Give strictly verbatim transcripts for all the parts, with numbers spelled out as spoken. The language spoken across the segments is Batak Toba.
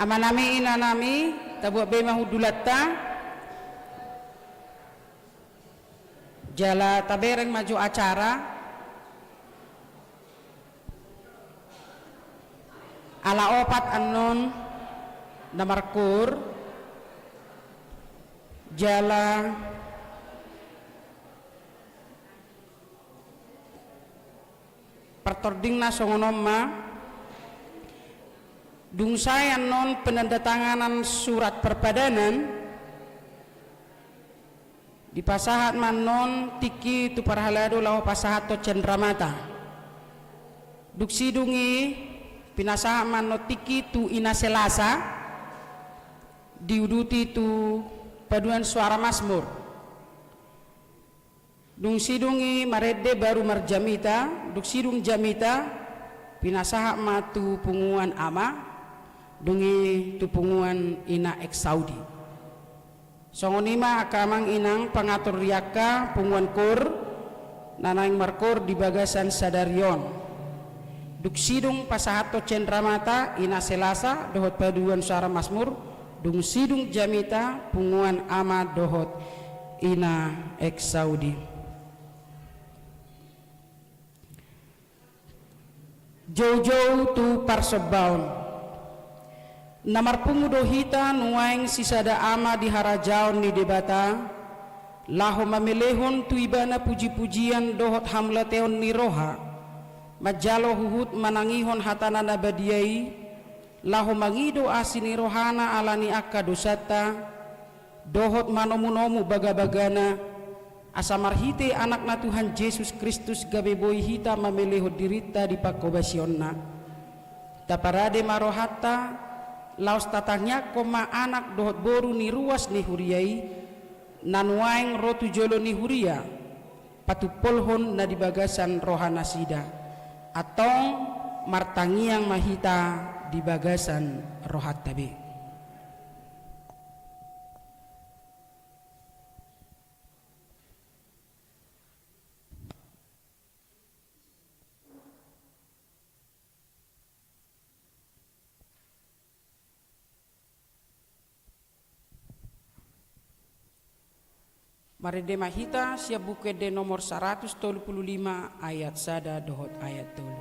Amanami, inanami, tabuat be ma hundulanta. Jala tabereng ma jo acara. Ala opat annon na markoor. Jala partordingna songon on ma. Dung sae annon penandatanganan surat parpadanan, dipasahat ma annon tingki tu parhalado laho pasahathon cenramata. Dung sidung i pinasahat ma annon tingki tu ina Selasa, diuduti tu paduan suara Masmur. Dung sidung i marende baru marjamita, dung sidung jamita pinasahat ma tu punguan ama, dung i tu punguan ina Eksaudi. Songon i ma angka amang inang pangatur di angka punguan koor na naeng markoor di bagasan sadari on. Dung sidung pasahathon cenramata ina Selasa dohot paduan suara Masmur, dung sidung jamita punguan ama dohot ina Eksaudi. Joujou tu parsombaon. Na marpungu do hita nuaeng sisada ama di harajaon ni Debata, laho mamelehon tu Ibana pujipujian dohot hamauliateon ni roha, manjalo huhut manangihon hataNa na badia i, laho mangido asi ni rohaNa ala ni angka dosanta, dohot manomunomu bagabagaNa, asa marhite AnakNa Tuhan Jesus Kristus gabe boi hita mamelehon dirinta di panghobasionNa. Taparade ma rohanta, laos tatangiangkon ma anak dohot boru ni ruas ni huria i, na nuaeng ro tu jolo ni huria, patumpolhon na di bagasan rohanasida. Antong martangiang ma hita di bagasan rohanta be. Marende ma hita sian Buku Ende nomor saratus tolu pulu lima ayat sada dohot ayat tolu.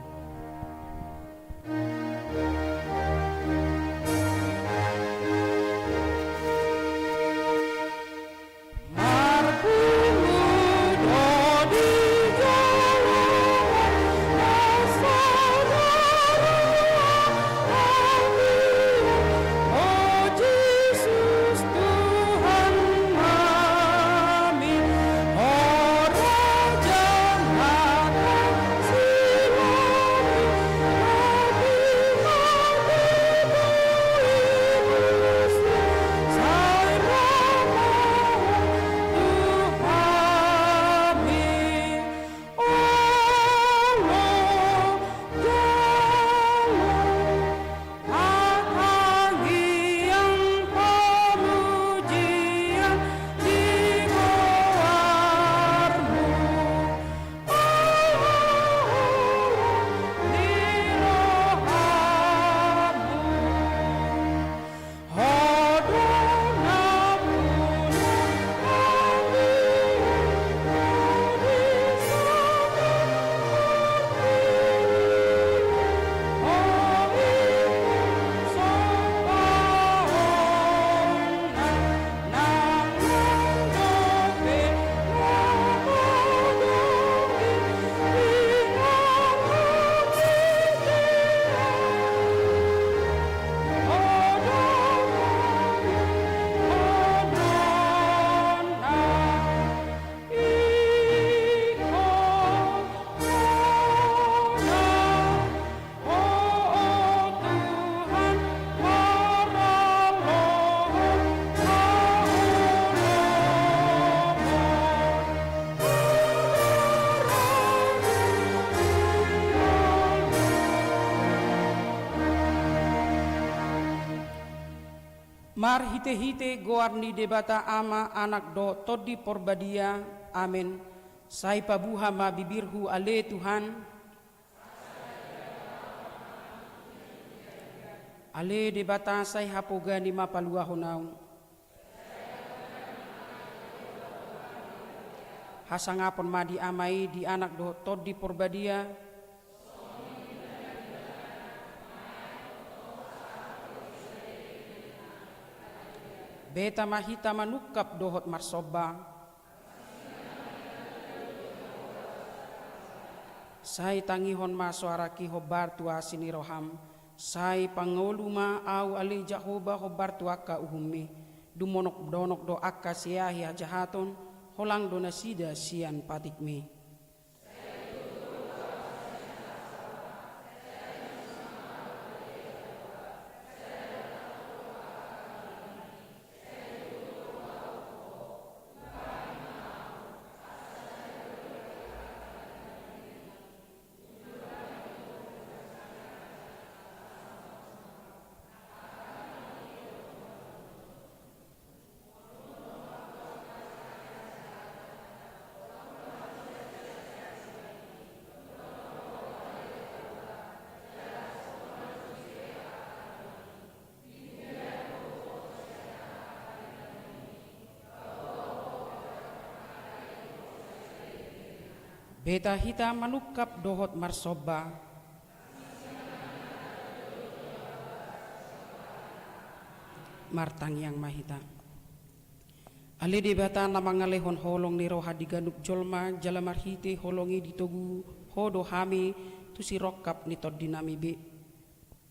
Marhitehite goar ni Debata Ama, Anak dohot Tondi Porbadia. Amen. Sai pabuha ma bibirhu ale Tuhan. Ale Debata, sai hapogani ma paluahon ahu. Hasangapon ma di Ama i, di Anak dohot Tondi Porbadia. Beta ma hita manungkap dohot marsomba. Sai tangihon ma soarangki hombar tu asi ni roham. Sai pangolu ma ahu ale Jahowa hombar tu angka uhummi. Dumodonok do angka siahi hajahaton, holang do nasida sian patikmi. Beta hita manungkap dohot marsomba. Martangiang ma hita. Ale Debata na mangalehon holong ni roha di ganup jolma, jala marhite holong i ditogu Ho do hami tu sirongkap ni tondinami be.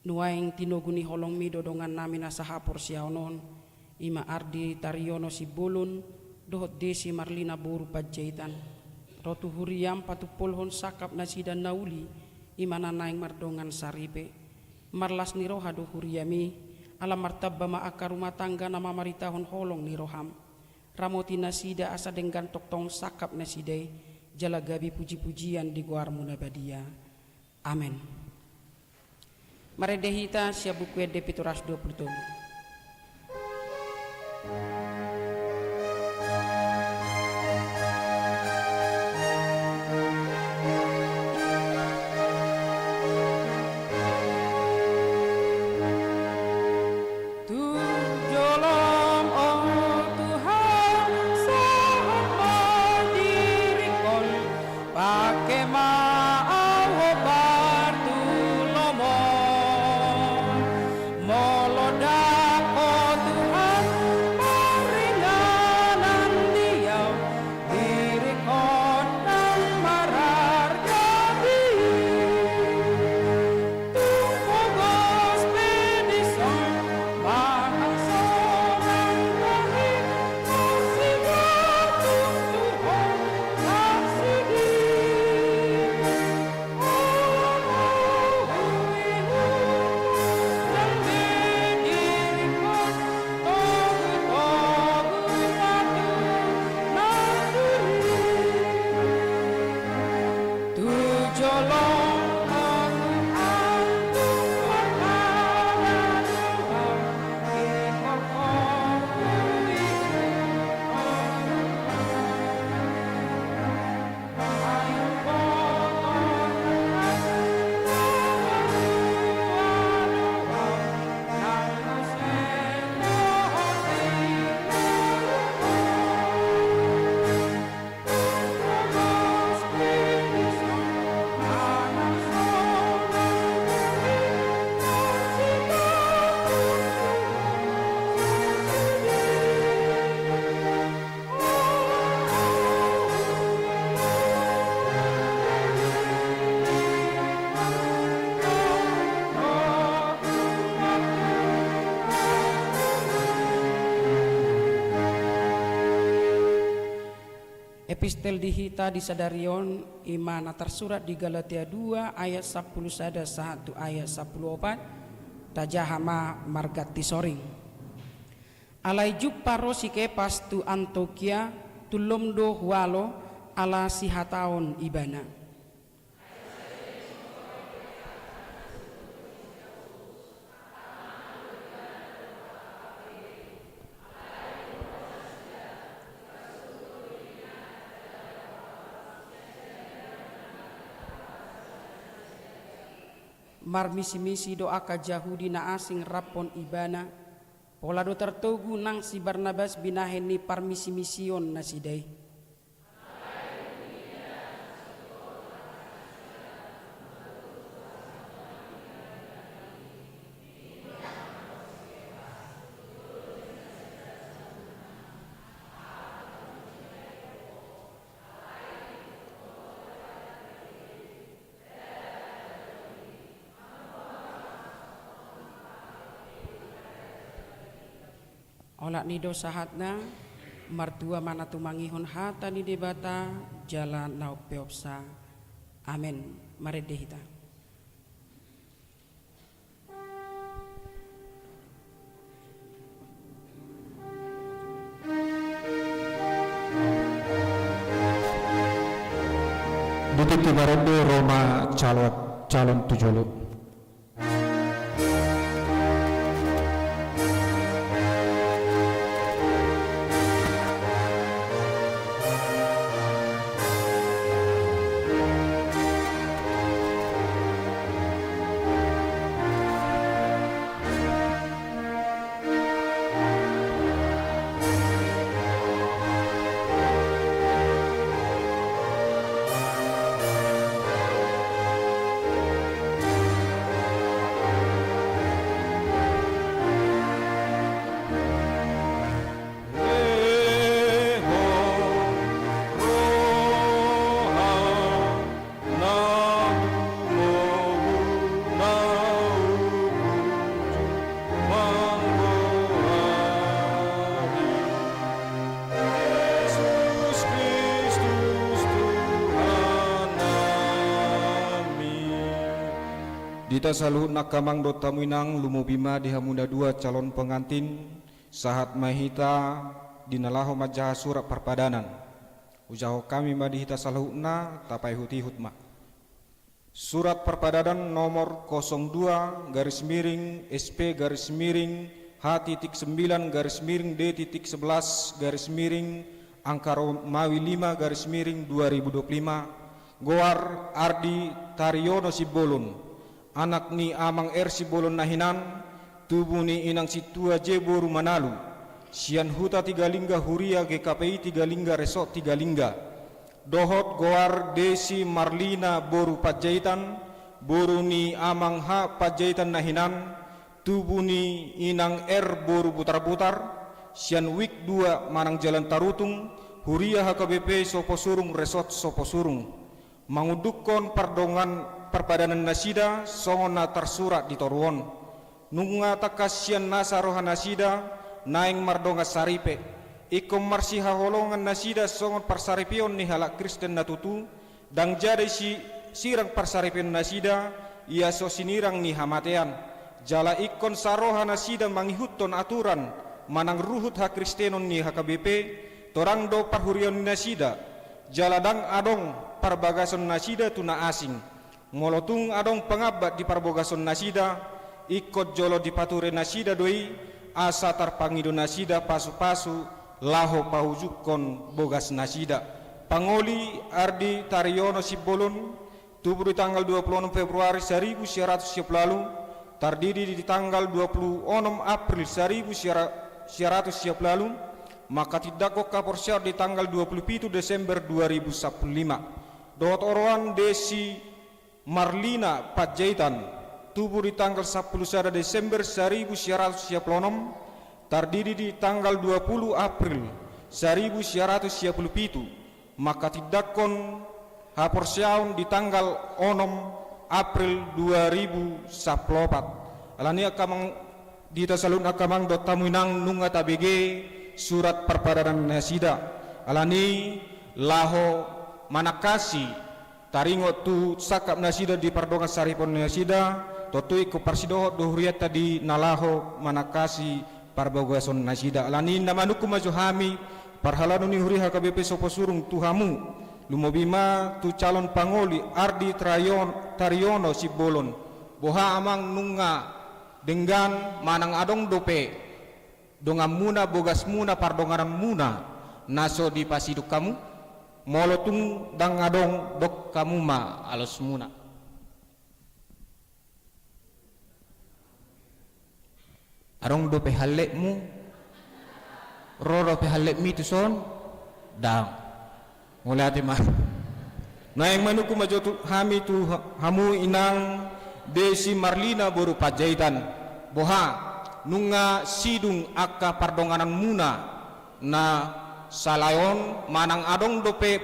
Nuaeng tinogu ni holongmi do dongannami na sahaporseaon on, i ma Ardi Tariono Simbolon dohot Desi Marlina boru Panjaitan. Ro tu huriam patumpolhon sangkap nasida na uli, i ma na naeng mardongan saripe. Marlas ni roha do huriami, ala martamba ma angka rumah tangga na mamaritahon holong ni roham. Ramoti nasida asa denggan tongtong sangkap nasida i, jala gabe pujipujian di goarmu na badia. Amen. Marende hita sian Buku Ende pitu ratus dua pulu tolu. Tu jolom, o Tuhan, sohot ma diringkon, pangke ma ahu hombar tu lomo. Molo ndang Ho Tuhan, marringanan di ahu, diringkon ndang mararga di. Tung pogos pe dison, manang sonang do i, marsigantung tu Ho nasidi. Olo, ui, ui, nang be diringkon, togu, togu ma tu naturi. Tu jolom, o Tuhan, tung marhata do ahu, ingkon Ho huihuthon. Epistel di hita di sadari on, i ma na tarsurat di Galatia dua ayat sampulu sada sahat tu ayat sampulu opat. Tajaha ma marganti soring. Alai jumpa ro si Kepas tu Antiokia, tullom do hualo ala sihataon ibana. marmisimisi do angka Jahudi na asing raphon ibana, pola do tartogu nang si Barnabas binahen ni parmisimision nasida i. Olat ni do sahatna. Martua ma na tumangihon hata ni Debata jala na umpeopsa. Amen. Marende hita. Di tingki marende ro ma calon, calon tu jolo. Di hita saluhutna angka amang dohot hamu inang, lumobi ma di hamu na dua calon pengantin, sahat ma hita di na laho manjaha surat parpadanan. Ujahahon hami ma di hita saluhutna, tapaihutihut ma. Surat parpadanan nomor kosong dua garis miring S P garis miring H titik sembilan garis miring D titik sebelas garis miring angka Romawi lima garis miring dua ribu dua puluh lima, goar Ardi Tariono Simbolon, anak ni Amang R Simbolon na hinan, tubu ni Inang Sintua J boru Manalu, sian Huta Tigalingga, Huria G K P I Tigalingga, Resort Tigalingga, dohot goar Desi Marlina boru Panjaitan, boru ni Amang H Panjaitan na hinan, tubu ni Inang R boru Butarbutar, sian Wik dua manang Jalan Tarutung, Huria H K B P Soposurung, Resort Soposurung, mangundukhon pardongan parpadanan nasida songon na tarsurat di toru on. Nunga tangkas sian nasa roha nasida naeng mardongan saripe. Ingkon marsihaholongan nasida songon parsaripeon ni halak Kristen na tutu, ndang jadi si-, sirang parsaripeon nasida, ia so sinirang ni hamatean. Jala ingkon saroha nasida mangihuthon aturan manang ruhut hakristenon ni H K B P, torang do parhuriaon ni nasida, jala ndang adong parbagason nasida tu na asing. Molo tung adong pangambat di parbogason nasida, ingkon jolo dipature nasida do i, asa tarpangido nasida pasupasu laho paujunghon bogas nasida. Pangoli Ardi Tariono Simbolon, tubu di tanggal dua puluh onom Februari saribu sia ratus sia pulu ualu, tardidi di tanggal dua puluh onom April saribu sia ra-, sia ratus sia pulu ualu, manghatindanghon haporseaon di tanggal dua puluh pitu Desember dua ribu sampulu lima. Dohot oroan Desi Marlina Panjaitan, tubu di tanggal sampulu sada Desember saribu sia ratus sia pulu onom, tardidi di tanggal dua puluh April saribu sia ratus sia pulu pitu, manghatindanghon haporseaon di tanggal onom April dua ribu sampulu opat. Alani i angka amang, di hita saluhutna angka amang dohot hamu inang, nunga tabege surat parpadanan nasida. Alani i laho manangkasi taringot tu sangkap nasida di pardongan saripeon nasida, tontu ingkon parsidohot do hurianta di na laho manangkasi parbogason nasida. Alani i na manungkun ma jo hami, parhalado ni huria H K B P Soposurung tu hamu, lumobi ma tu calon pangoli Ardi Trayon-, Tariono Simbolon. Boha amang nunga denggan manang adong dope donganmuna, bogasmuna, pardongananmuna na so dipasidung hamu? Molo tung ndang adong, dok hamu ma alosmuna. Adong dope halletmu? Ro dope halletmi tuson? Ndang. Mauliate ma. Naeng manungkun ma jo tu hami tu ha-, hamu inang Desi Marlina boru Panjaitan. Boha, nunga sidung angka pardongananmuna na salai on manang adong dope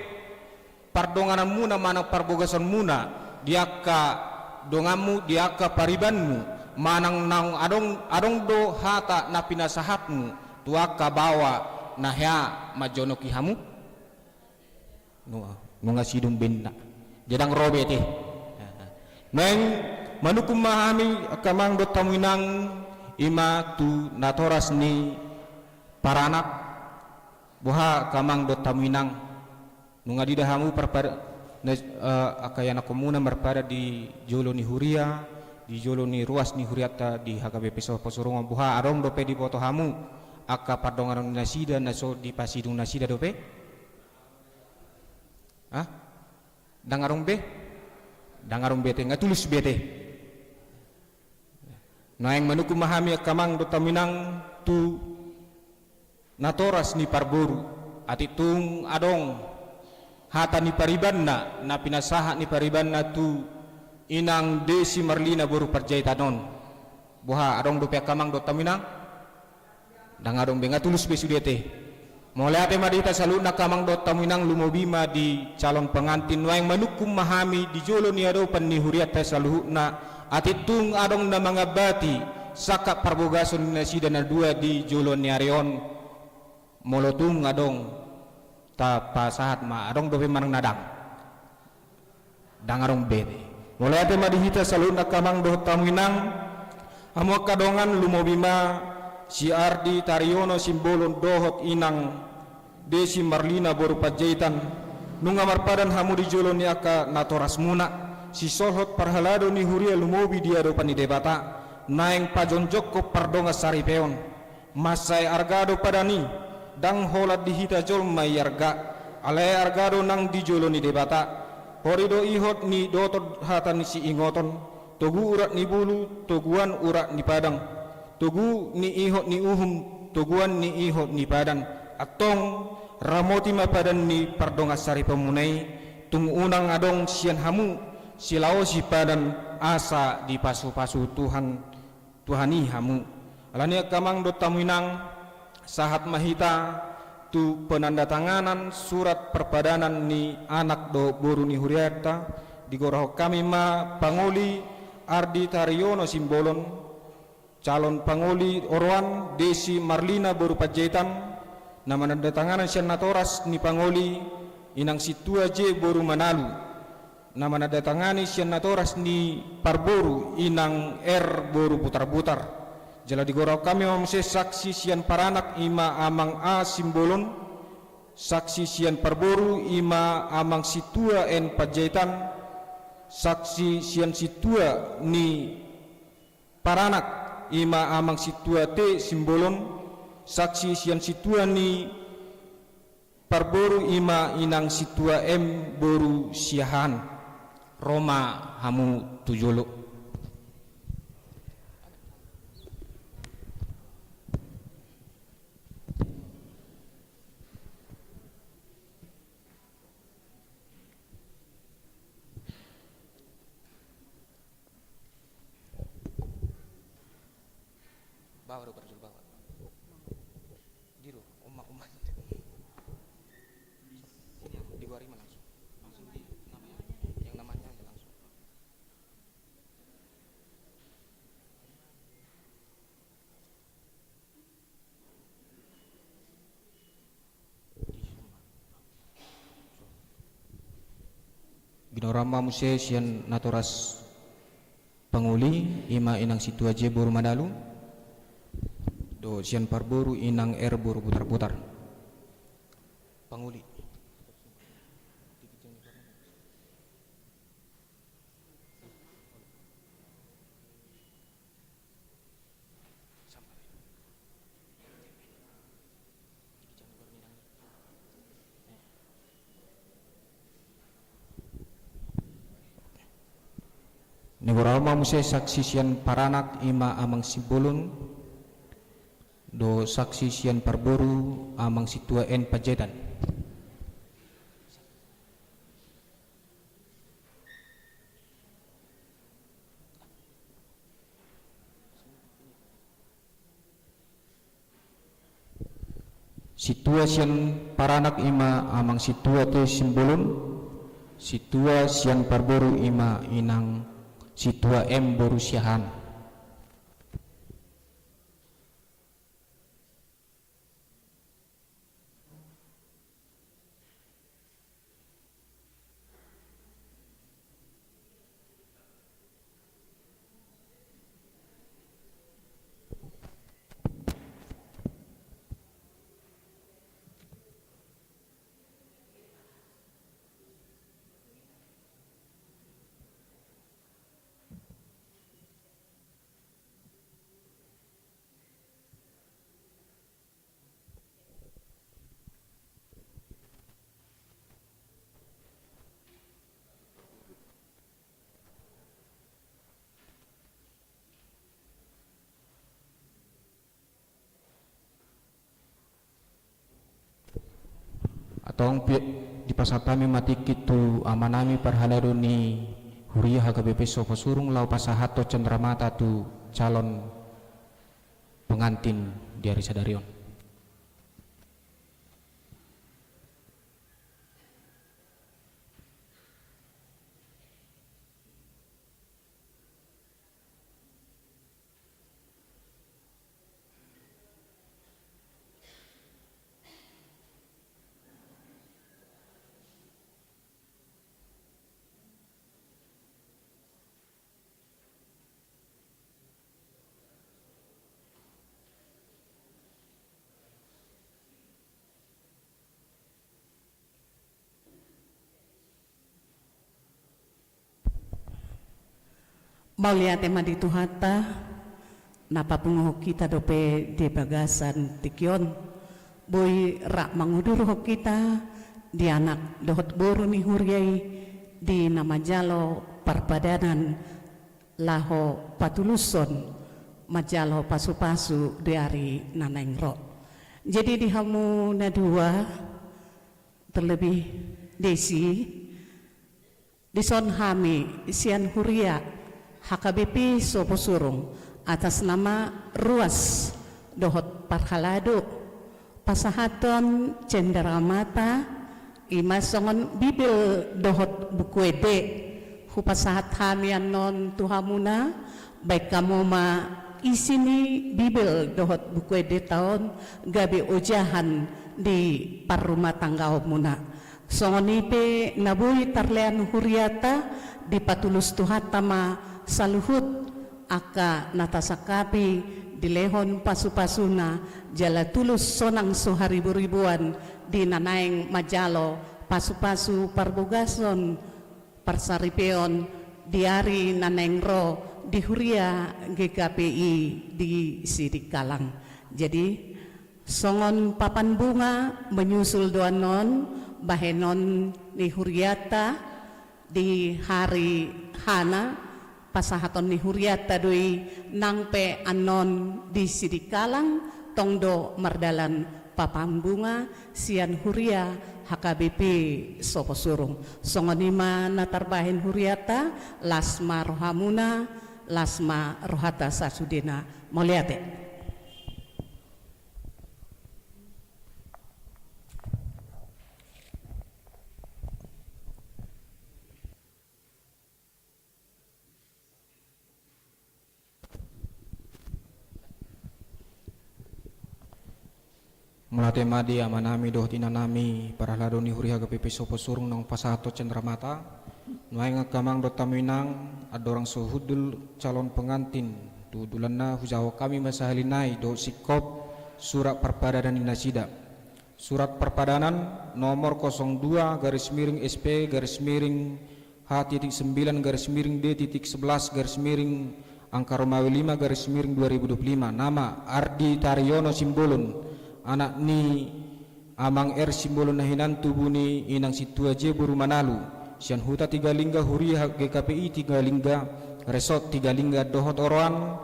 pardongananmuna manang parbogasanmuna di angka donganmu, di angka paribanmu, manang naung adong, adong do hata na pinasahatmu tu angka baoa na hea manjonoki hamu? Nunga, nunga sidung be inna. Jadi ndang ro be ate. Naeng manungkun ma hami angka amang dohot hamu inang, i ma tu natoras ni paranak. Boha angka amang dohot hamu inang, nunga diida hamu parpada, na, eh, angka ianakkonmuna marpadan di jolo ni huria, di jolo ni ruas ni hurianta di H K B P Soho Pasuruan, boha adong dope diboto hamu angka pardonganan ni nasida na so dipasidung nasida dope? Ah? Ndang adong be? Ndang adong be ate, nga tulus be ate. Naeng manungkun ma hami angka amang dohot hamu inang tu natoras ni parboru, atik tung adong hata ni paribanna na pinasahat ni paribanna tu inang Desi Marlina boru Panjaitan on. Boha, adong dope angka amang dohot hamu inang? Ndang adong be, nga tulus be sude ate. Mauliate ma di hita saluhutna angka amang dohot hamu inang, lumobi ma di calon pengantin. Naeng manungkun ma hami di jolo ni adopan ni hurianta saluhutna, atik tung adong na mangambati sangkap parbogason ni nasida na dua di jolo ni ari on. Molo tung adong tapasahat ma, adong dope manang na ndang? Ndang adong be ate. Mauliate ma di hita saluhutna angka amang dohot hamu inang. Hamu angka dongan, lumobi ma si Ardi Tariono Simbolon dohot inang Desi Marlina boru Panjaitan. Nunga marpadan hamu di jolo ni angka natorasmuna, sisolhot parhalado ni huria lumobi di adopan ni Debata, naeng pajonjonghon pardongan saripeon. Mansai arga do padan i, ndang holan di hita jolma i arga, alai arga do nang di jolo ni Debata. Hori do ihot ni dohot hata ni siingoton, togu urat ni bulu, toguan urat ni padang, togu ni ihot ni uhum, toguan ni ihot ni padan. Antong, ramoti ma padan ni pardongan saripeonmuna i, tung unang adong sian hamu silaosi padan asa dipasupasu Tuhan. Tuhan i hamu. Alani i angka amang dohot hamu inang, sahat ma hita tu penandatanganan surat parpadanan ni anak dohot boru ni hurianta, digorahon hami ma pangoli Ardi Tariono Simbolon, calon pangoli oroan Desi Marlina boru Panjaitan, na manandatanganan sian natoras ni pangoli inang Sintua J boru Manalu. Na manandatangani sian natoras ni parboru inang R boru Butarbutar. Jala digorahon hami ma muse saksi sian paranak i ma amang A Simbolon, saksi sian parboru i ma amang Sintua N Panjaitan, saksi sian sintua ni paranak i ma amang Sintua T Simbolon, saksi sian sintua ni parboru i ma inang Sintua M boru Siahaan. Ro ma hamu tu jolo. Bawa do parjolo, bawa. Diro, oma, oma. Sini, aku di luar ini langsung. Langsung di namanya. Yang namanya aja langsung. Ginorahon ma muse sian natoras pangoli, i ma inang Sintua J boru Manalu, dohot sian parboru inang R boru Butarbutar. Pangoli. Digorahon ma muse saksi sian paranak i ma amang Simbolon, dohot saksi sian parboru Amang Sintua N Panjaitan. Sintua sian paranak i ma Amang Sintua T Simbolon, sintua sian parboru i ma Inang Sintua M boru Siahaan. Antong pi-, dipasahat hami ma tingki tu amanami parhalado ni huria H K B P Soposurung laho pasahathon cenderamata tu calon pengantin di ari sadari on. Mauliate ma di Tuhanta, na papunguhon hita dope di bagasan tingki on, boi rap mangudurhon hita di anak dohot boru ni huria i di na manjalo parpadanan laho patulushon manjalo pasupasu di ari na naeng ro. Jadi di hamu na dua, terlebih Desi, dison hami sian huria H K B P Soposurung atas nama ruas dohot parhalado pasahathon cenderamata, i ma songon Bibel dohot Buku Ende. Hupasahat hami annon tu hamuna, baen hamu ma isi ni Bibel dohot Buku Endenta on gabe ojahan di parrumatanggaonmuna. Songon i pe na boi tarlean hurianta, dipatulus Tuhanta ma saluhut angka na tasangkapi dilehon pasupasuna, jala tulus sonang so hariboriboan di na naeng manjalo pasupasu parbogason parsaripeon di ari na naeng ro di huria G K P I di Sidikalang. Jadi, songon papan bunga menyusul do annon bahenon ni hurianta di hari hana, pasahaton ni hurianta do i. Nang pe annon di Sidikalang tong do mardalan papan bunga sian huria H K B P Soposurung. Songon i ma na tarbahen hurianta, las ma rohamuna, las ma rohanta sasudena. Mauliate. Mauliate ma di amanami dohot inanami parhalado ni huria H K B P Soposurung naung pasahathon cenderamata. Nuaeng angka amang dohot hamu inang, andorang so hundul calon pengantin tu hundulanna, hujahahon hami ma sahali nai dohot singkop surat parpadanan ni nasida. Surat parpadanan nomor kosong dua garis miring S P garis miring H titik sembilan garis miring D titik sebelas garis miring angka Romawi lima garis miring dua ribu dua puluh lima. Nama: Ardi Tariono Simbolon, anak ni Amang R Simbolon na hinan, tubu ni Inang Sintua J boru Manalu, sian huta Tigalingga, huria G K P I Tigalingga, resort Tigalingga, dohot oroan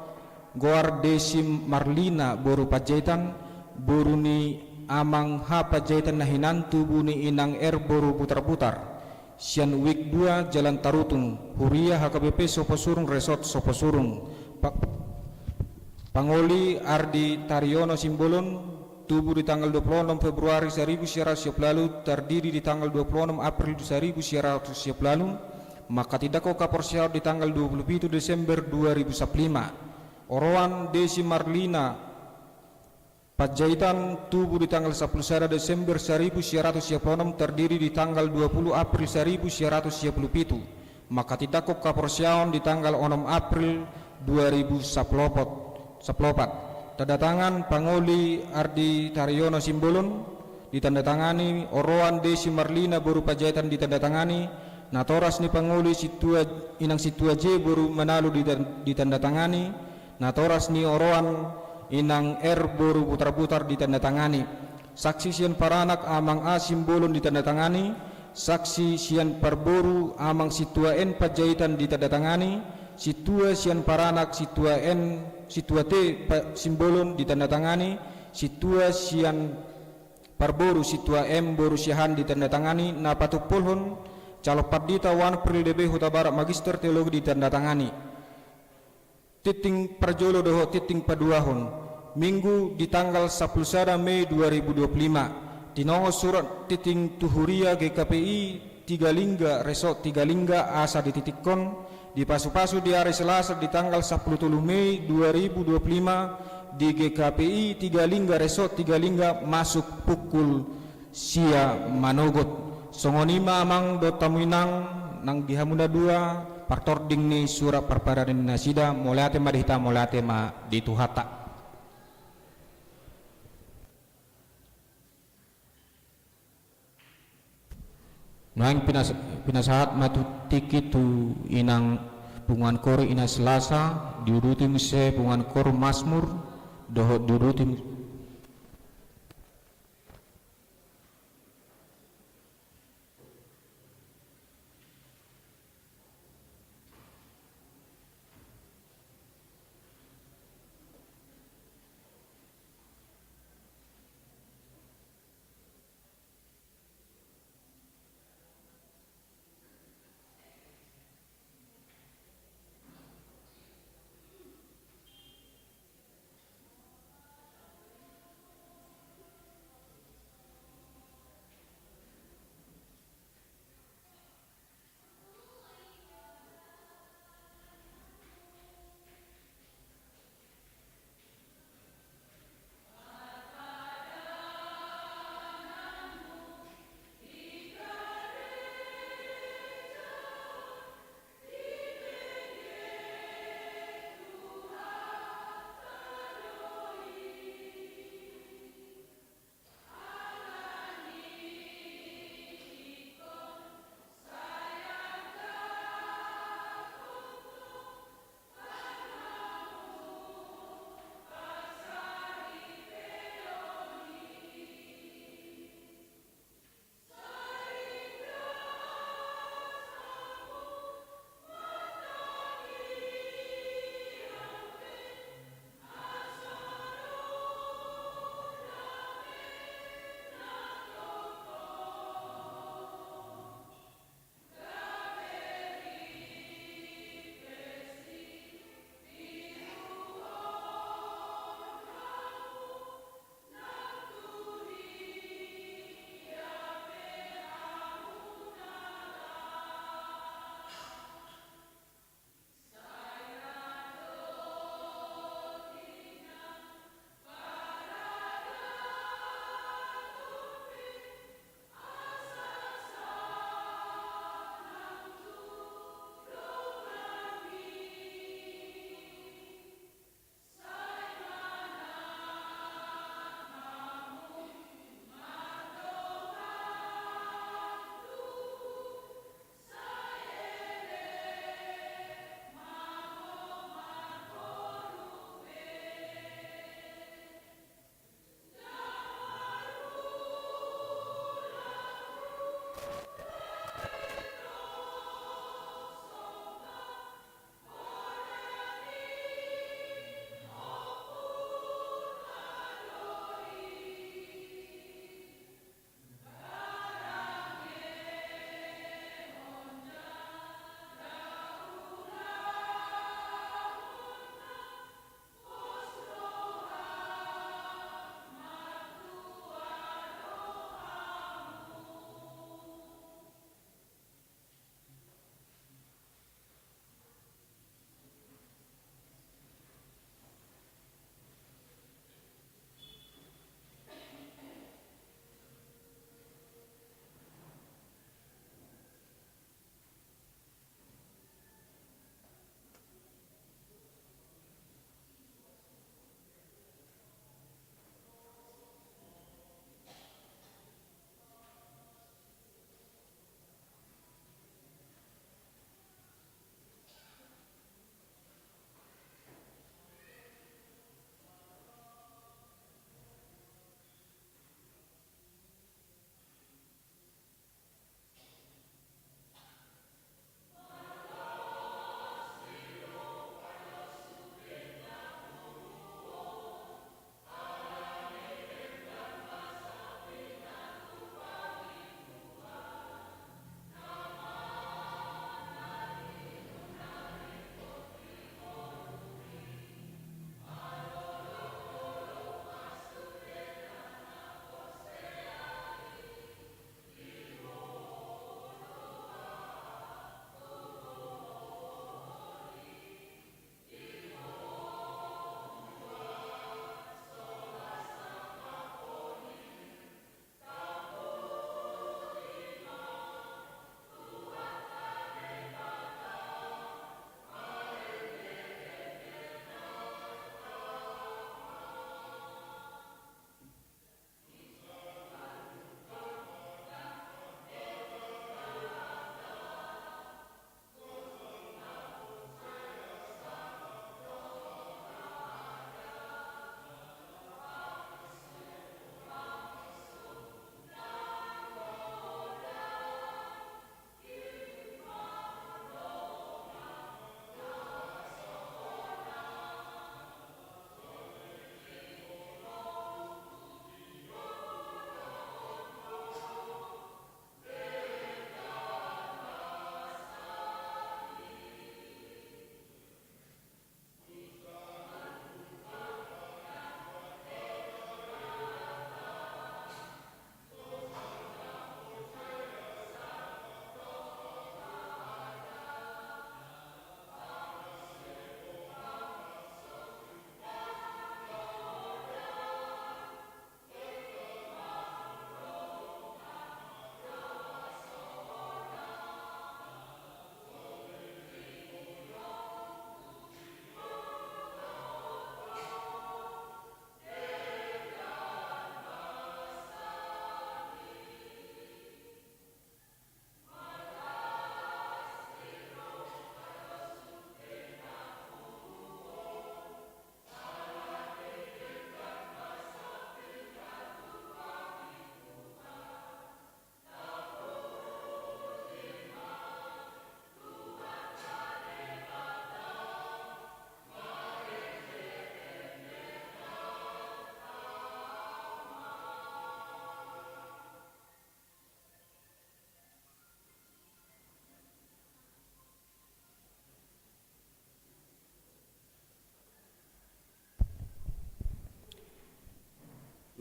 Goar Desi Marlina boru Panjaitan, boru ni Amang H Panjaitan na hinan, tubu ni Inang R boru Butarbutar, sian Wik dua, Jalan Tarutung, huria H K B P Soposurung, Resort Soposurung. Pa-, Pangoli Ardi Tariono Simbolon, tubu di tanggal dua puluh enam Februari seribu sembilan ratus tiga puluh lalu, tardidi di tanggal dua puluh enam April seribu sembilan ratus tiga puluh lalu, manghatindanghon haporseaon di tanggal dua puluh pitu Desember dua ribu sampulu lima. Oroan Desi Marlina Panjaitan, tubu di tanggal sampulu sada Desember seribu sembilan ratus tiga puluh enam, tardidi di tanggal dua puluh April seribu sembilan ratus tiga puluh pitu, manghatindanghon haporseaon di tanggal onom April dua ribu sampulu opat. Tanda tangan Pangoli Ardi Tariono Simbolon, ditandatangani. Oroan Desi Marlina boru Panjaitan, ditandatangani. Natoras ni Pangoli Sintua, Inang Sintua J boru Manalu, ditan-, ditandatangani. Natoras ni oroan Inang R boru Butarbutar, ditandatangani. Saksi sian paranak Amang A Simbolon, ditandatangani. Saksi sian parboru Amang Sintua N Panjaitan, ditandatangani. Sintua sian paranak Sintua N, Sintua T Pa-, Simbolon, ditandatangani. Sintua sian parboru Sintua M boru Siahaan, ditandatangani. Na patumpolhon Calon Pandita Unpad L D B Hutabarat, Magister Teologi, ditandatangani. Tingting parjolo dohot tingting paduahon, Minggu di tanggal sampulu sada Mei dua ribu dua puluh lima. Tinongon surat tingting tu huria G K P I Tiga Lingga, Resort Tiga Lingga, asa ditingtinghon, dipasupasu di ari Selasa di tanggal sampulu tolu Mei dua ribu dua puluh lima di G K P I Tiga Lingga, Resort Tiga Lingga, masuk pukul sia manogot. Songon i ma amang dohot hamu inang, nang di hamu na dua partording ni surat parpadanan nasida. Mauliate ma di hita, mauliate ma di Tuhanta. Nuaeng pinas-, pinasahat ma tu tingki tu inang punguan koor Ina Selasa, diuduti muse punguan koor Masmur, dohot diuduti mu-,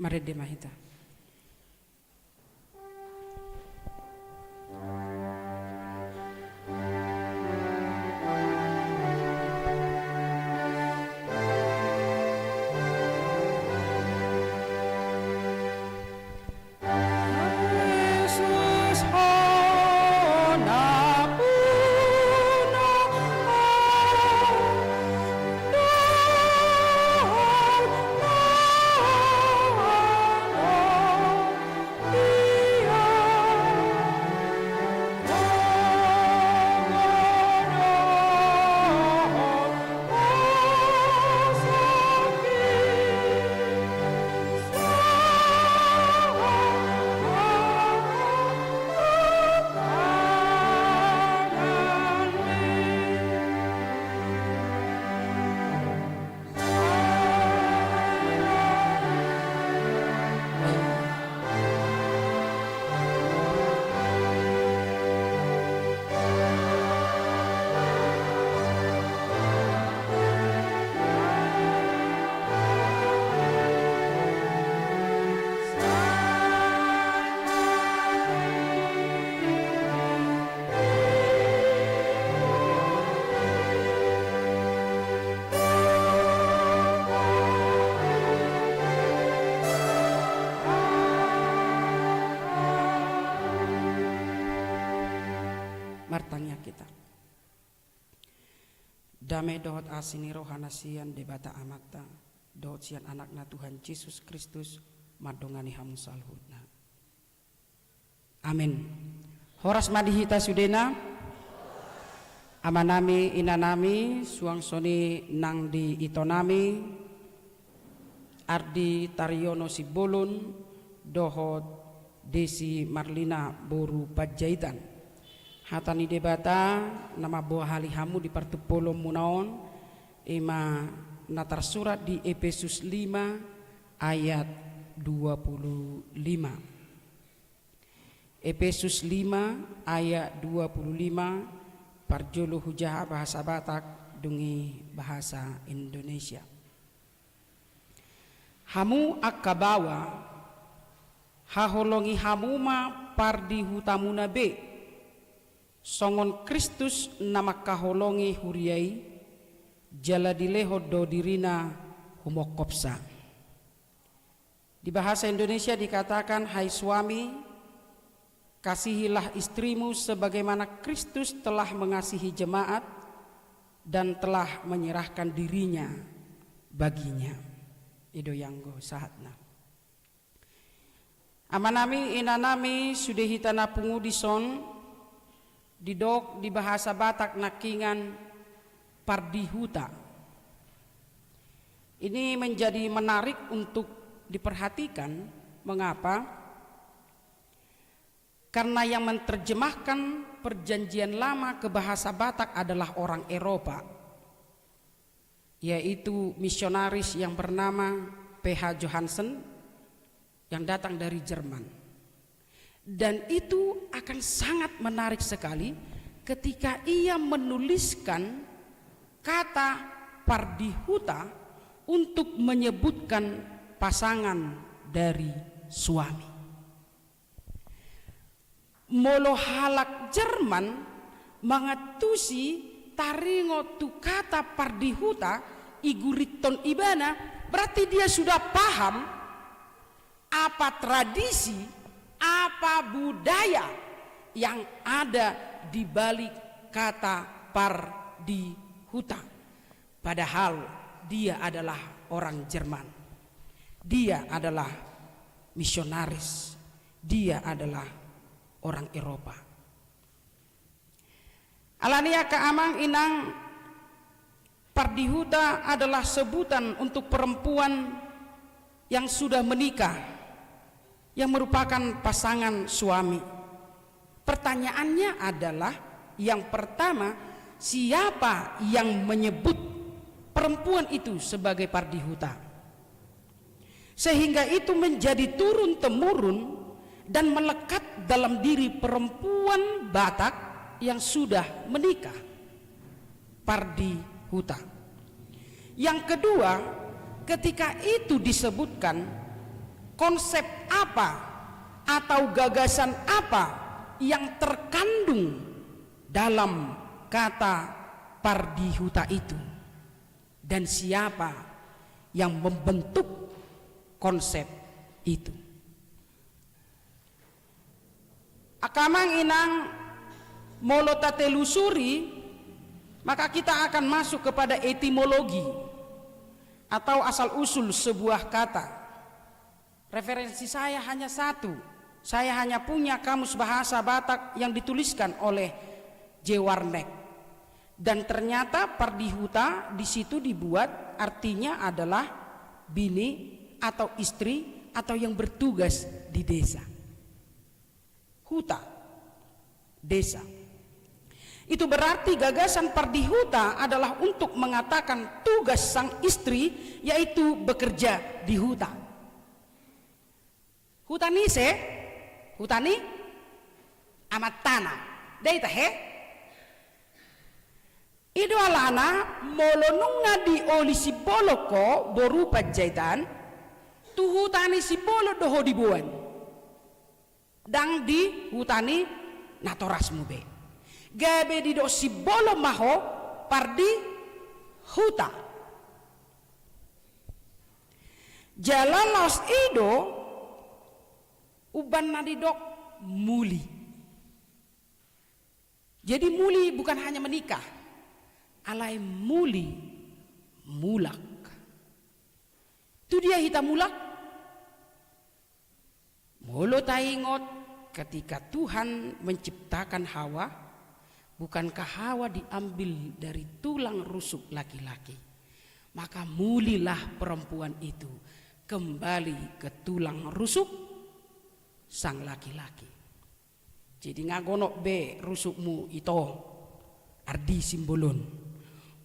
Marende ma hita. Martangiang hita. Dame dohot asi ni roha na sian Debata Amanta, dohot sian Anakna Tuhan Jesus Kristus, mandongani hamu saluhutna. Amen. Horas ma di hita sudena, amanami, inanami, suang songon i nang di itonami, Ardi Tariono Simbolon, dohot Desi Marlina boru Panjaitan. Hata ni Debata na mamboahali hamu di partumpolonmuna on, i ma na tarsurat di Epesus lima ayat dua pulu lima. Epesus lima ayat dua pulu lima, parjolo hujaha bahasa Batak, dung i bahasa Indonesia. Hamu angka baoa, haholongi hamu ma pardihutamuna be, songon Kristus na mangkaholongi huria i, jala dilehon do dirina humongkopsa. Di bahasa Indonesia dikatakan, "Hai suami, kasihilah istrimu sebagaimana Kristus telah mengasihi jemaat dan telah menyerahkan dirinya baginya." I do i anggo sahatna. Amanami, inanami, sude hita na pungu dison, didok di bahasa Batak nangkiningan pardihuta. Ini menjadi menarik untuk diperhatikan. Mengapa? Karena yang menerjemahkan Perjanjian Lama ke bahasa Batak adalah orang Eropa, yaitu misionaris yang bernama P H Johansen yang datang dari Jerman. Dan itu akan sangat menarik sekali ketika ia menuliskan kata pardihuta untuk menyebutkan pasangan dari suami. Molo halak Jerman mangantusi taringot tu kata pardihuta, igurithon ibana, berarti dia sudah paham apa tradisi, apa budaya yang ada di balik kata pardihuta. Padahal dia adalah orang Jerman. Dia adalah misionaris. Dia adalah orang Eropa. Alani i angka amang inang, pardihuta adalah sebutan untuk perempuan yang sudah menikah, yang merupakan pasangan suami. Pertanyaannya adalah, yang pertama, siapa yang menyebut perempuan itu sebagai pardihuta? Sehingga itu menjadi turun-temurun dan melekat dalam diri perempuan Batak yang sudah menikah. Pardihuta. Yang kedua, ketika itu disebutkan, konsep apa atau gagasan apa yang terkandung dalam kata pardihuta itu, dan siapa yang membentuk konsep itu. Angka amang inang, molo tatelusuri, maka kita akan masuk kepada etimologi atau asal-usul sebuah kata. Referensi saya hanya satu. Saya hanya punya Kamus Bahasa Batak yang dituliskan oleh J. Warnek. Dan ternyata pardihuta di situ dibuat artinya adalah bini atau istri atau yang bertugas di desa. Huta, desa. Itu berarti gagasan pardihuta adalah untuk mengatakan tugas sang istri, yaitu bekerja di huta. Huta ni ise? Huta ni amantana. Dei tahe? I do alana, molo nunga dioli Simbolon ho, boru Panjaitan, tu huta ni Simbolon do ho diboan. Ndang di huta ni natorasmu be. Gabe didok Simbolon ma ho pardihuta. Jala laos i do umbahen na didok muli. Jadi muli bukan hanya menikah, alai muli mulak. Tu dia hita mulak? Molo taingot, ketika Tuhan menciptakan Hawa, bukankah Hawa diambil dari tulang rusuk laki-laki? Maka mulilah perempuan itu kembali ke tulang rusuk sang laki-laki. Jadi nga gonok be rusukmu ito, Ardi Simbolon.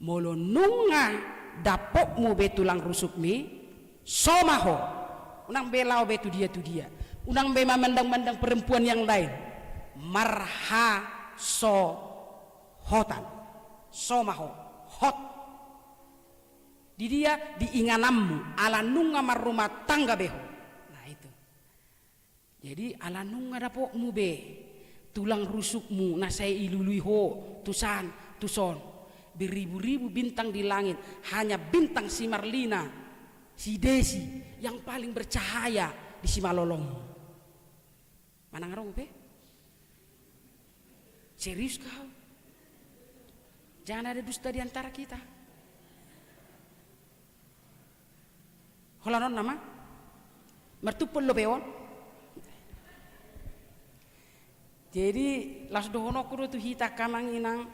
Molo nunga dapotmu be tulang rusukmi, so ma ho. Unang be laho be tu dia tu dia. Unang be mamandang-mandang perempuan yang lain. Marhasohotan. So ma ho. Hot. Di dia? Di ingananmu, ala nunga marrumah tangga be ho. Nah, itu. Jadi, ala nunga dapotmu be tulang rusukmu na sai ilului ho, tusan, tuson. Beribu-ribu bintang di langit, hanya bintang si Marlina, si Desi, yang paling bercahaya di simalolongmu. Manang adong be? Serius kau? Jangan ada dusta di antara kita. Holan on nama? Martumpol dope on. Jadi, laos dohononku do tu hita angka amang inang,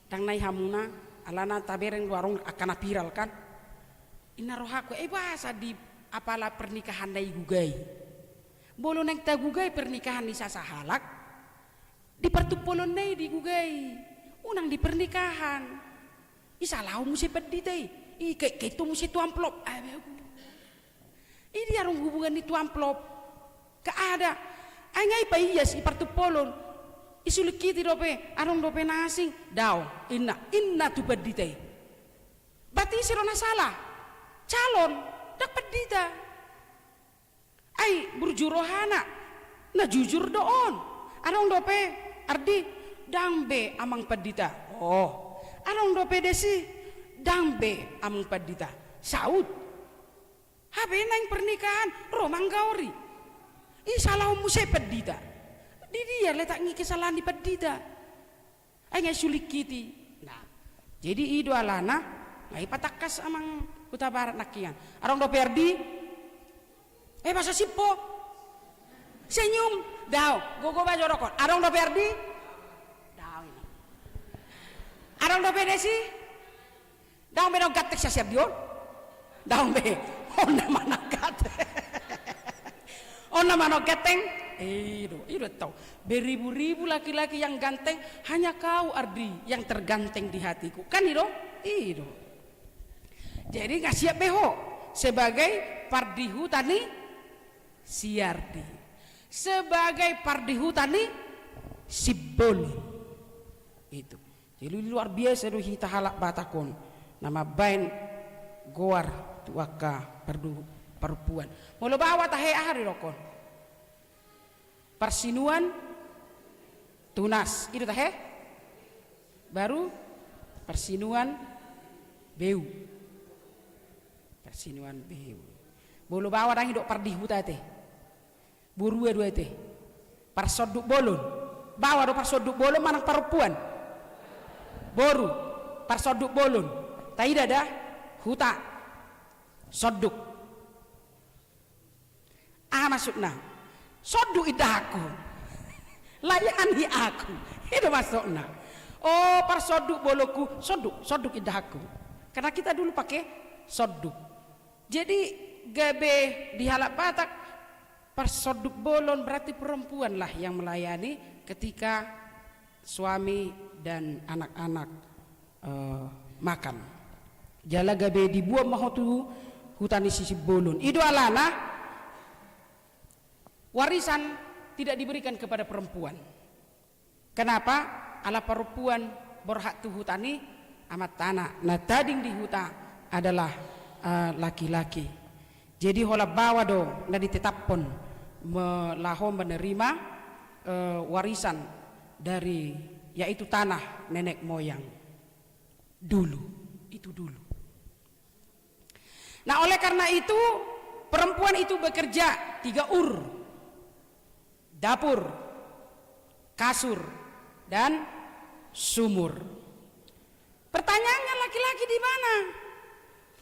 ndang nai hamuna, alana tabereng do adong angka na viral kan. Inna rohangku, eh, boasa di apala pernikahan na digugai. Molo naeng tagugai pernikahan ni sasahalak, di partumpolonna i digugai, unang di pernikahan. I salaho muse pandita i, i ke, ke tu muse tu amplop. Ah, be aku. I dia adong hubungan ni tu amplop? Nggak ada. Ai nga i paias i partumpolon. I sulingkiti dope, adong dope na asing. Daong, inna, inna tu pandita i. Berarti ise do na sala? Calon, ndang pandita. Ai burju rohana, na jujur do on. Adong dope, Ardi, ndang be amang pandita. Oh, adong dope Desi, ndang be amang pandita. Saut. Hape naeng pernikahan, ro manggaori. I salahon muse pandita. Di dia letak ni kesalahan ni pandita? Ai nga i sulingkiti. Nah, jadi i do alana, nga i patangkas amang Hutabarat nangkiningan. Adong dope Ardi? Eh, boasa simpo? Senyum. Daong, gogo bajo dokon. Adong dope Ardi? Daong ini. Adong dope Desi? Daong be, daong ganteng sian-sian di on. Daong be. On nama na ganteng. On nama na ganteng. I do, i do tau. Beribu-ribu laki-laki yang ganteng, hanya kau, Ardi, yang terganteng di hatiku. Kan i do? I do. Jadi nga siap be ho sebagai pardihuta ni si Ardi. Sebagai pardihuta ni Simbolon. Itu. Jadi luar biasa do hita halak Batak on na mambaen goar tu angka pardu-, parompuan. Molo baoa tahe, aha do didokkon? Parsinuan tunas. I do tahe? Baru parsinuan beu. Parsinuan beu. Molo baoa ndang didok pardihuta ate. Borua do ate. Parsonduk bolon. Baoa do parsonduk bolon manang parompuan? Boru. Parsonduk bolon. Taida da? Huta. Sonduk. Aha maksudna? Sonduk indahanku. Layani aku. I do maksudna. O, parsonduk bolonku, sonduk, sonduk indahanku. Karena kita dulu pakai sonduk. Jadi, gabe di halak Batak, parsonduk bolon berarti perempuanlah yang melayani ketika suami dan anak-anak, eh, makan. Jala gabe dibuat ma ho tu huta ni Sisimbolon. I do alana warisan tidak diberikan kepada perempuan. Kenapa? Ala parompuan borhat tu huta ni amantana. Na tading di huta adalah, eh, laki-laki. Jadi holan baoa do na ditetaphon me-, laho menerima, eh, warisan dari, yaitu tanah nenek moyang dulu. Itu dulu. Nah, oleh karena itu, perempuan itu bekerja tiga ur. Dapur, kasur, dan sumur. Pertanyaannya, laki-laki di mana?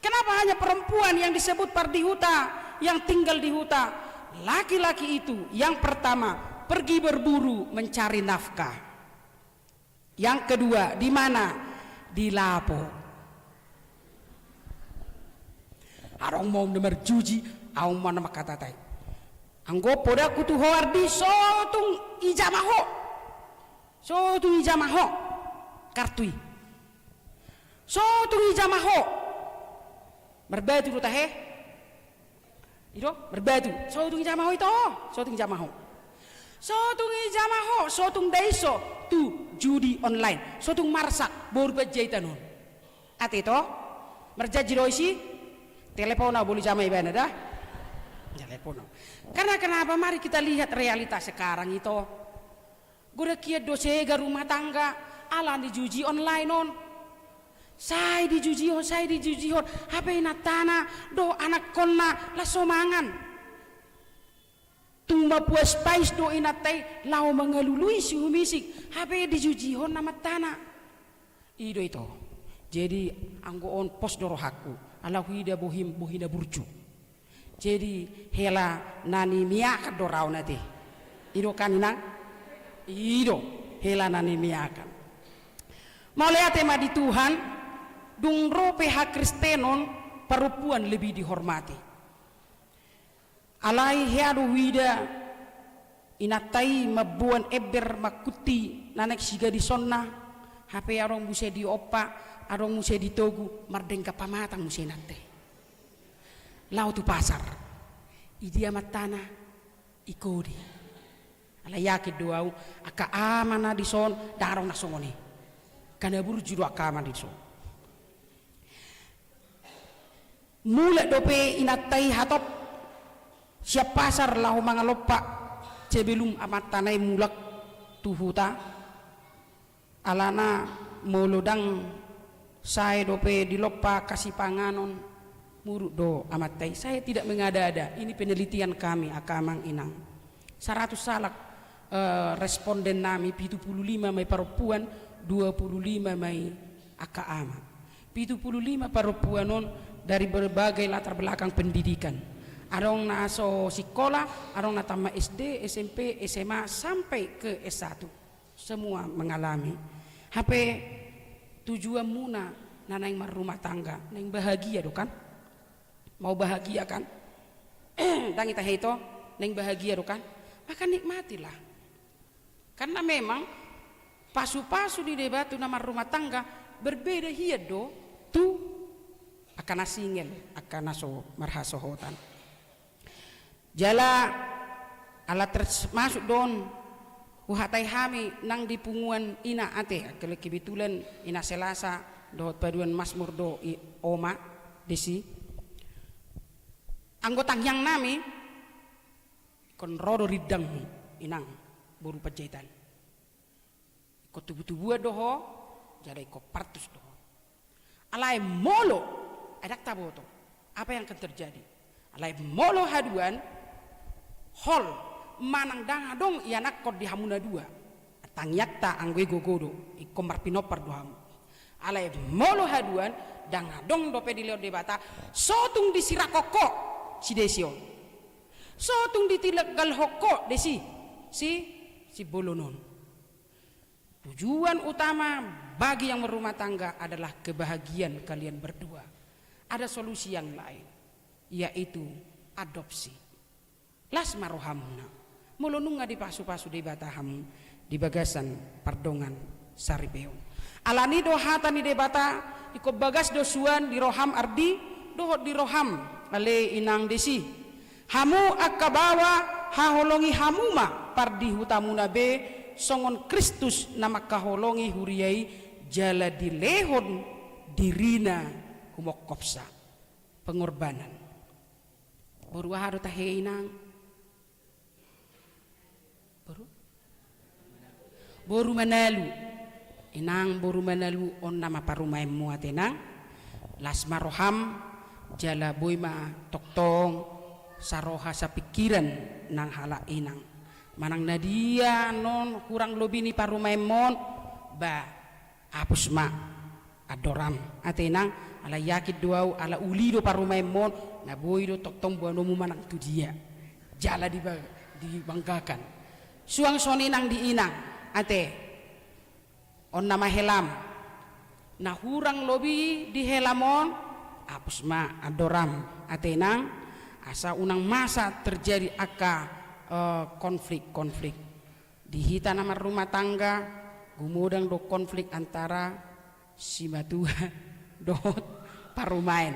Kenapa hanya perempuan yang disebut pardihuta, yang tinggal di huta? Laki-laki itu yang pertama pergi berburu mencari nafkah. Yang kedua, di mana? Di lapo. Adong ma na marjuji, adong ma na mangkatai. Anggo podaku tu ho, Ardi, so tung dijama ho. So tung dijama ho kartu i. So tung dijama ho. Marbatu do tahe? I do, marbatu. So tung dijama ho ito. So tung dijama ho. So tung dijama ho, so tung daiso tu judi online. So tung marsak boru Panjaitan on. Ate ito, marjanji do isi, telepon au, boi dijama ibana da. Telepon au. Karena kenapa? Mari kita lihat realita sekarang ito. Godang hian do sega rumah tangga ala ni judi online on. Sai dijudihon, sai dijudihon. Hape inantana dohot anakkonna las so mangan. Tung mapuas pais do inanta i laho mangalului si humisik. Hape dijudihon amantana. I do ito. Jadi, anggo on pos do rohangku. Ala huida bohim, bohi na burju. Jadi, hela na nimiakan do raon ate. I do kan, Inang? I do, hela na nimiakan. Mauliate ma di Tuhan, dung ro pe hakristenon, parompuan lebih dihormati. Alai hea do huida inanta i mamboan ember mangkunti na naeng sigadisonna, hape adong muse diompa, adong muse ditogu, mardenggan pamatang muse inanta i. Laho tu pasar. Idia amantana, ingkon do i. Alai yakin do au, angka ama na dison, ndang adong na songon i. Angka na burju do angka ama na dison. Mulak dope inanta i hatop sian pasar laho mangalompa sebelum amantana i mulak tu huta. Alana molo ndang sae dope dilompa angka sipanganon, muruk do amanta i. Saya tidak mengada-ada, ini penelitian kami, angka amang inang. Saratus halak, eh, responden nami, pitu pulu lima ma i parompuan, dua pulu lima ma i angka ama. Pitu pulu lima parompuan on dari berbagai latar belakang pendidikan. Adong na so sikola, adong na tamat S D, S M P, S M A, sampai ke S satu. Semua mengalami. Hape tujuanmuna na naeng marrumah tangga, naeng bahagia do kan? Mau bahagia kan? Ndang i tahe ito, naeng bahagia do kan? Maka nikmatilah. Karena memang pasu-pasu ni Debata tu na marrumah tangga berbeda hian do tu angka na singel, angka na so marhasohotan. Jala ala termasuk do on huhatai hami nang di punguan ina ate, angka kebetulan ina Selasa dohot paduan Masmur do i oma disi. Anggo tangiang nami, ingkon ro do rindangmu, inang, boru Panjaitan. Ingkon tubu-tubuan do ho, jala ingkon partus do ho. Alai molo, ai ndang taboto apa yang akan terjadi. Alai molo haduan, hol, manang ndang adong ianakhon di hamu na dua. Tangiangta anggo i gogo do, ingkon marpinompar do hamu. Alai molo haduan, ndang adong dope dilehon Debata, so tung disirangkon ho si Desi on. So tung ditinggalhon ho Desi, si, si bolon on. Tujuan utama bagi yang berumah tangga adalah kebahagiaan kalian berdua. Ada solusi yang lain, yaitu adopsi. Las ma rohamuna, molo nunga dipasu-pasu Debata hamu di bagasan pardongansaripeon. Alani do hata ni Debata, ingkon bagas do suan di roham Ardi, dohot di roham ale inang Desi. Hamu angka baoa, haholongi hamu ma pardihutamuna be, songon Kristus na mangkaholongi huria i, jala dilehon dirina humongkopsa. Pengorbanan. Boru aha do tahe, inang? Boru? Boru Manalu. Inang, boru Manalu, on nama parumaenmu ate, inang. Las ma roham, jala boi ma tongtong saroha sapingkiran nang halak inang. Manang na dia non hurang lobi ni parumaenmu on, ba, hapus ma andoram ate, inang, alai yakin do au ala uli do parumaenmu on, na boi do tongtong boanonmu manang tu dia. Jala diba-, dibanggakan. Suang songon i nang di inang ate. On nama helam. Na hurang lobi di helam on, hapus ma andoram ate, inang, asa unang masa terjadi angka, eh, konflik-konflik. Di hita na marrumah tangga, gumodang do konflik antara simatua dohot parumaen.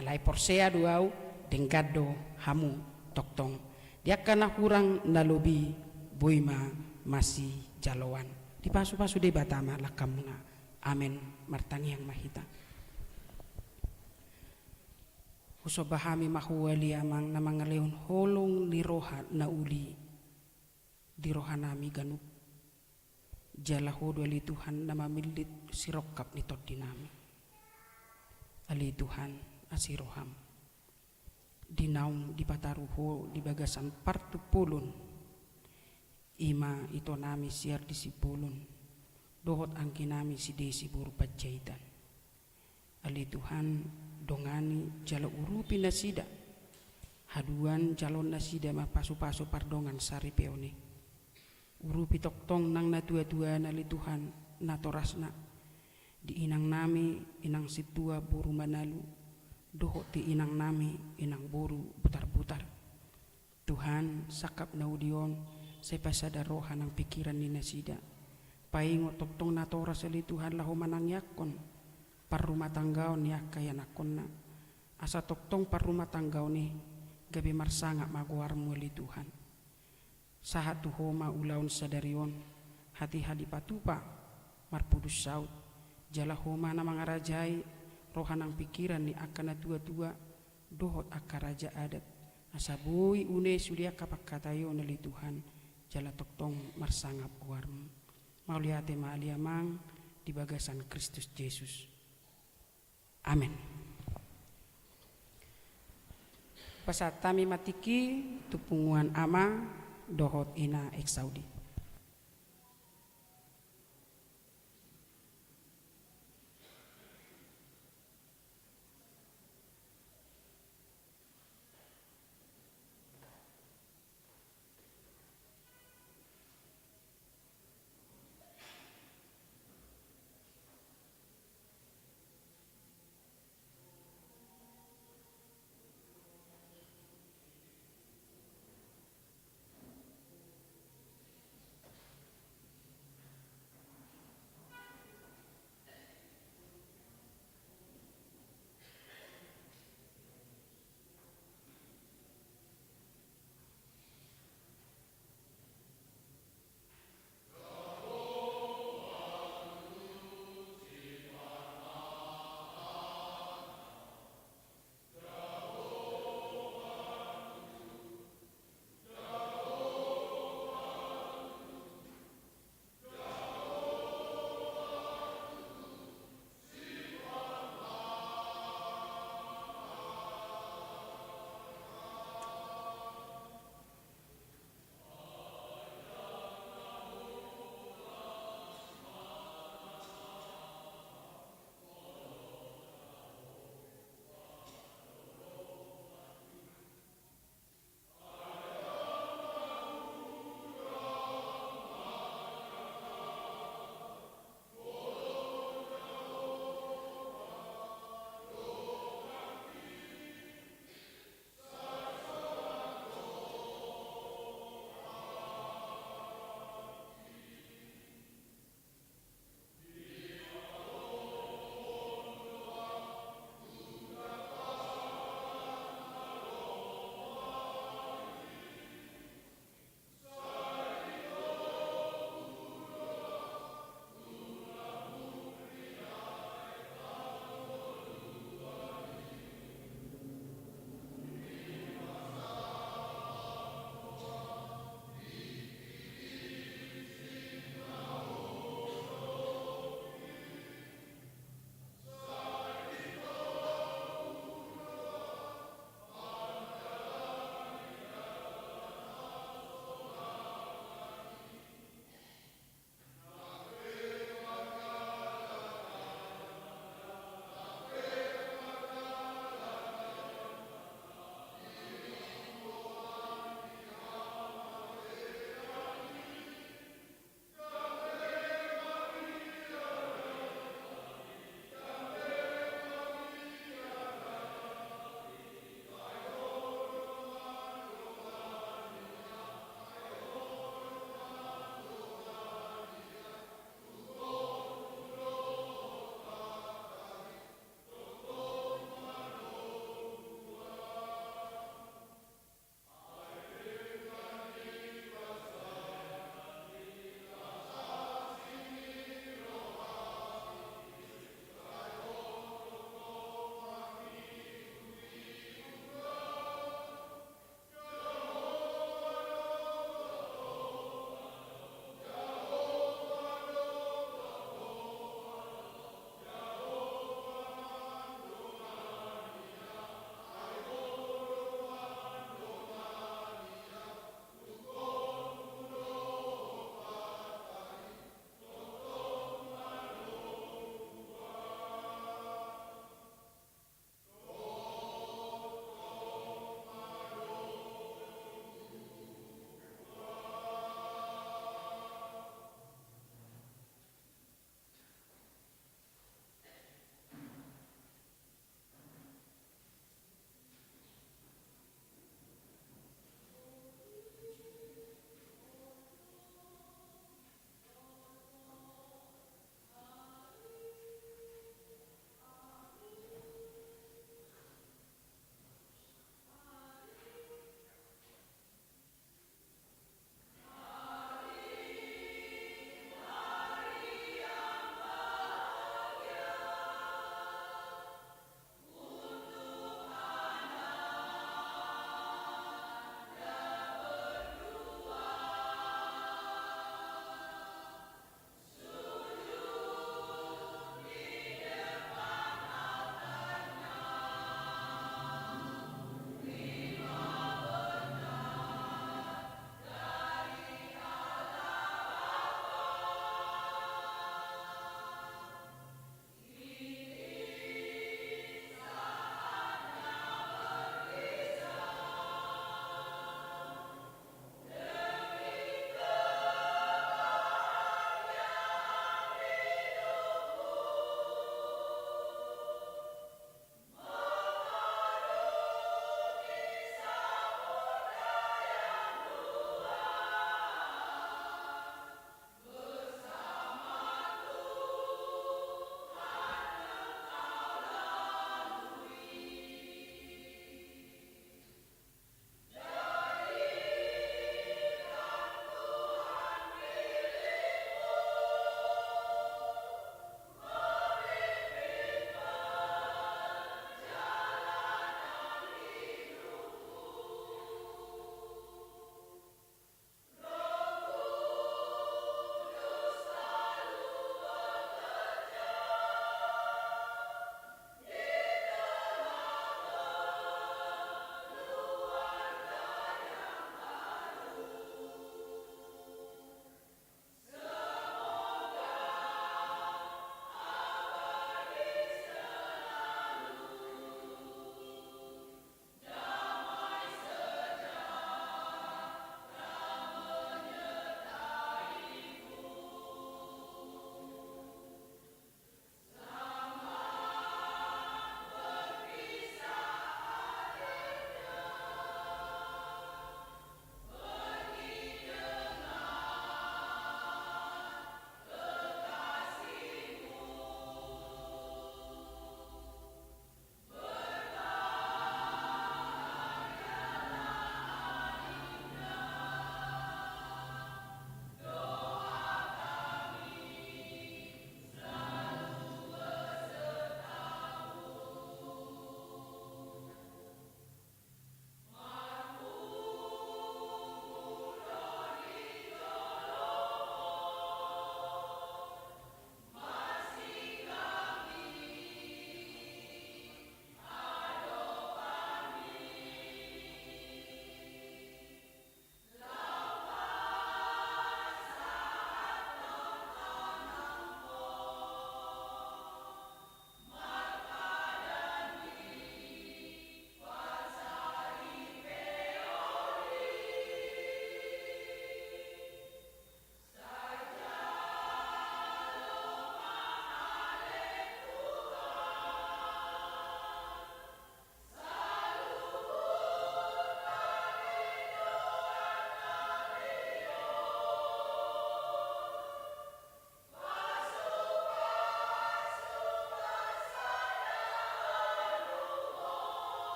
Alai porsea do au, denggan do hamu tongtong. Di angka na hurang na lobi, boi ma masijaloan. Dipasu-pasu Debata ma langkamuna. Amen. Martangiang ma hita. Husomba hami ma Ho ale Amang na mangalehon holong ni roha na uli di rohanami ganup. Jala Ho do ale Tuhan na mamillit sirongkap ni tondinami. Ale Tuhan, asi roham. Di naung dipataru Ho di bagasan partumpolon, i ma itonami si Ardi Simbolon dohot angginami si Desi boru Panjaitan. Ale Tuhan, dongani jala urupi nasida. Haduan jaloon nasida ma pasu-pasu pardongansaripeon i. Urupi tongtong nang natua-tuana ale Tuhan, natorasna. Di inangnami, inang sintua boru Manalu, dohot di inangnami, inang boru Butarbutar. Tuhan, sangkap na uli on, sai pasada roha nang pingkiran ni nasida. Paingot tongtong natoras ale Tuhan laho manangiangkon parrumatanggaon ni angka ianakhonna. Asa tongtong parrumatanggaon i gabe marsangap ma goarmu ale Tuhan. Sahat tu Ho ma ulaon sadari on, hatiha dipatupa marpudun saut. Jala Ho ma na mangarajai roha nang pingkiran ni angka natua-tua dohot angka raja adat, asa boi une sude angka pangkataion ale Tuhan, jala tongtong marsangap goarmu. Mauliate ma ale Amang di bagasan Kristus Jesus. Amen. Pasahat hami ma tingki tu punguan ama dohot ina eksaudi.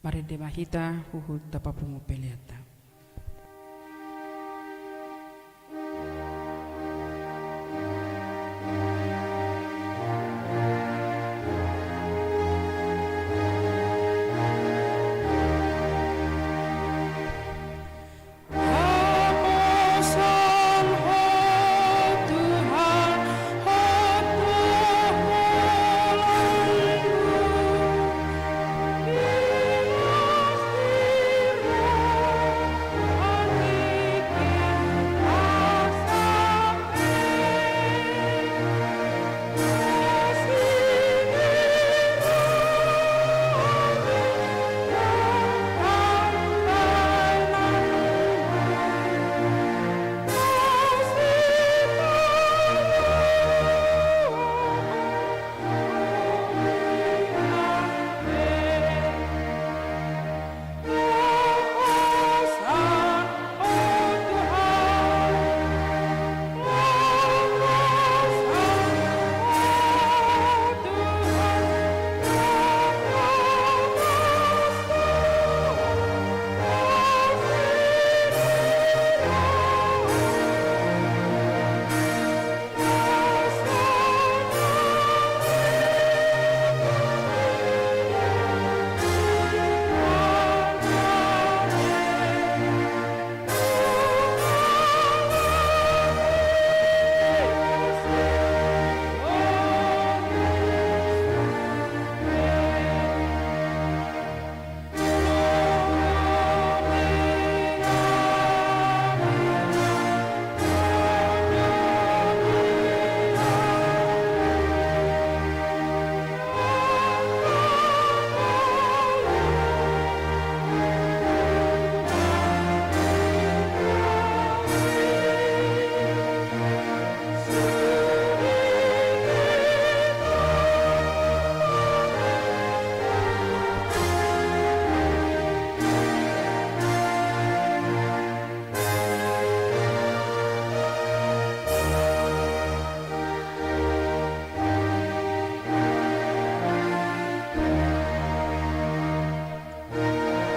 Marende ma hita huhut tapapungu peleanta.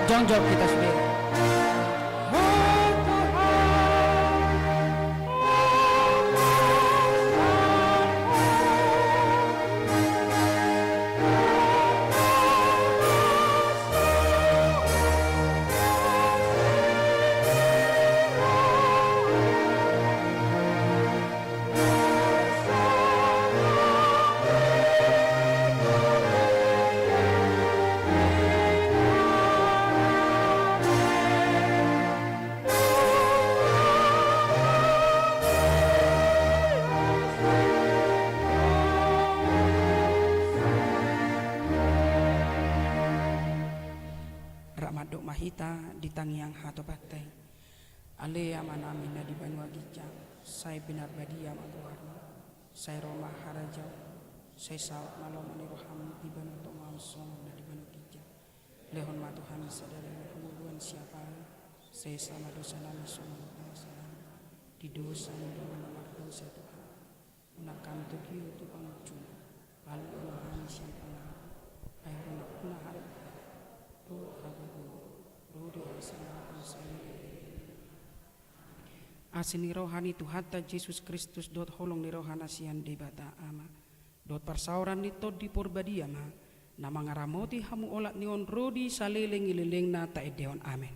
Jongjong hita sude. Rap mandok ma hita di tangiang hatopanta i. Ale Amanami na di banua ginjang, sai pinarbadia ma goarmu, sai ro ma harajaonmu, sai saut ma lomo ni roham di banua tonga on songon na di banua ginjang. Lehon ma tu hami sadari on hangoluan siapari, sai esa ma dosanami songon na tadosa hami di dosa ni angka na mardosa tu hami. Unang hami togihon tu pangunjunan, palua ma hami sian pangago, ai unang hami dohot hagogoon, ro do hasangapon saleleng. Asi ni roha ni Tuhanta Jesus Kristus dohot holong ni roha na sian Debata Ama dohot parsaoran ni Tondi Porbadia ma na mangaramoti hamu olat ni on ro di saleleng ni lelengna taendehon. Amen.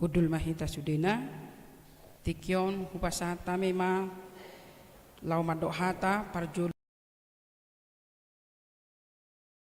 Hundul ma hita sudena. Tingki on hupasahat hami ma laho mandok hata parjolo.